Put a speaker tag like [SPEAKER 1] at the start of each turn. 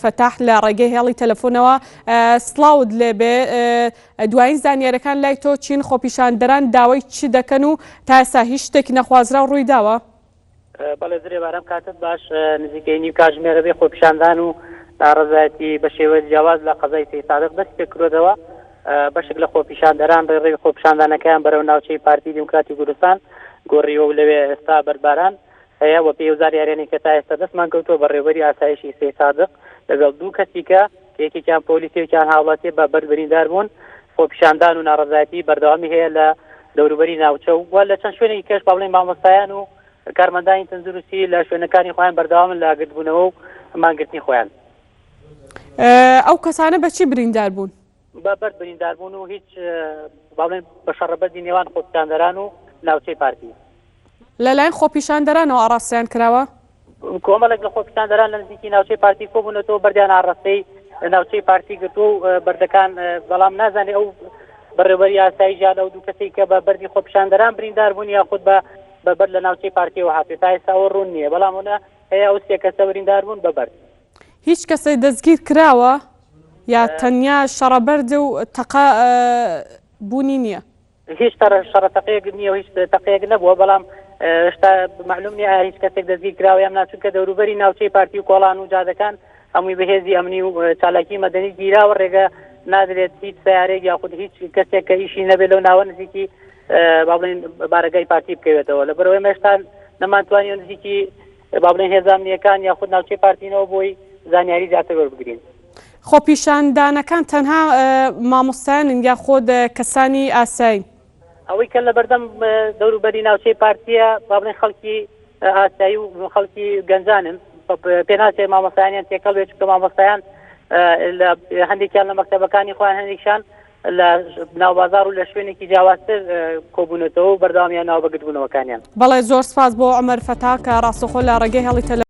[SPEAKER 1] فەتاح لە ڕێگەی هێڵی تەلەفۆنەوە سڵاوت لێبێ دوایین زانیارەکان لای تۆ چین خۆپیشاندەران داوای چ دەکەن و تا ئێستا هیچ شتێکی نەخوازراو ڕووی داوە؟
[SPEAKER 2] بەڵێ زرێبارەم کاتت باش نزیکەی نیو کاتژمێرە بێ خۆپیشاندان و ناڕەزایەتی بە شێوەی جیاواز لە قەزای سەیدسادق دەستی پێ کردووەتەوە بەشێک لە خۆپیشاندەران ڕێڕەوی خۆپیشاندانەکەیان بەرەو ناوچەی پارتی دیموکراتی کوردستان گۆڕیوە و لەوێ ئێستا بەردباران هەیە و پێی ئەو زانیاریانەی کە تا ئێستا دەستمان کەوتووە بەڕێوەبەری ئاسایشی سەیدسادق لەگەڵ دوو کەسی کە کە یەکێکیان پۆلیس یەکیان هاوڵاتیە بە بەرد بریندار بوون خۆپیشاندان و ناڕەزایەتی بەردەوامی هەیە لە دەوروبەری ناوچە و لە چەند شوێنێکی کەش با بڵێین مامۆستایان و کارمەندانی تەندروستی لە شوێنەکانی خۆیان بەردەوامن لە گردبوونەوە و مانگرتنی خۆیان.
[SPEAKER 1] ئەو کەسانە بە چی بریندار بوون؟
[SPEAKER 2] بە بەرد بریندار بوون و هیچ با بڵێین بە شەڕەبەردی نێوان خۆپیشاندەران و ناوچەی پارتی.
[SPEAKER 1] لەلایەن خۆپیشاندەرانەوە ئاڕاستەیان کراوە؟
[SPEAKER 2] کۆمەڵێک لە خۆپیشاندەران لە نزیکی ناوچەی پارتی کۆبوونەتەوە بەردیان ئاڕاستەی ناوچەی پارتی گرتووە و بەردەکان بەڵام نازانێ ئەو بەڕێوەبەری ئاسایش یان ئەو دوو کەسەی کە بە بەردی خۆپیشاندەران بریندار بوون یاخود بە بە بەرد لە ناوچەی پارتیەوە هاتووە تا ئێستا ئەوە ڕوون نییە بەڵام ئەوە هەیە ئەو سێ کەسە بریندار بوون بە بەرد.
[SPEAKER 1] هیچ کەسێک دەستگیر کراوە یا تەنیا شەڕە بەرد و تەقە بوونی نییە؟
[SPEAKER 2] هیچ شەڕە تەقەیەک نییە و هیچ تەقەیەک نەبووە، بەڵام هێشتا مەعلوم نییە ئایا هیچ کەسێک دەستگیر کراوە یان نا، چونکە دەوروبەری ناوچەی پارتی و کۆڵان و جادەکان هەمووی بە هێزی ئەمنی و چالاکی مەدەنی گیراوە، ڕێگە نادرێت هیچ سەیارەیەک یاخود هیچ کەسێک کە ئیشی نەبێت لەو ناوە نزیکی با بڵێین بارەگای پارتی بکەوێتەوە، لەبەرئەوەی ئێمە هێشتا نەمانتوانیوە نزیکی با بڵێین هێزە ئەمنییەکان یاخود ناوچەی پارتینەوە بۆی زانیاری زیاتر وەربگرین.
[SPEAKER 1] خۆپیشاندانەکان تەنها مامۆستایانن یاخود کەسانی ئاسایین؟
[SPEAKER 2] ئەوەی کە لەبەردەم دەوروبەری ناوچەی پارتییە با بڵێین خەڵکی ئاسایی و خەڵکی گەنجانن، پێناچێت مامۆستایانیان تێکەڵ بێت، چونکە مامۆستایان لە هەندێکیان لە مەکتەبەکانی خۆیان هەندێکیان لە ناوبازاڕ و لە شوێنێکی جیاوازتر کۆبوونەتەوە و بەردەوامیان ناوە بە گردبوونەوەکانیان.
[SPEAKER 1] بەڵێ زۆر سپاس بۆ عومەر فەتاح کە ڕاستەوخۆ لە ڕێگەی هێڵی تەلە.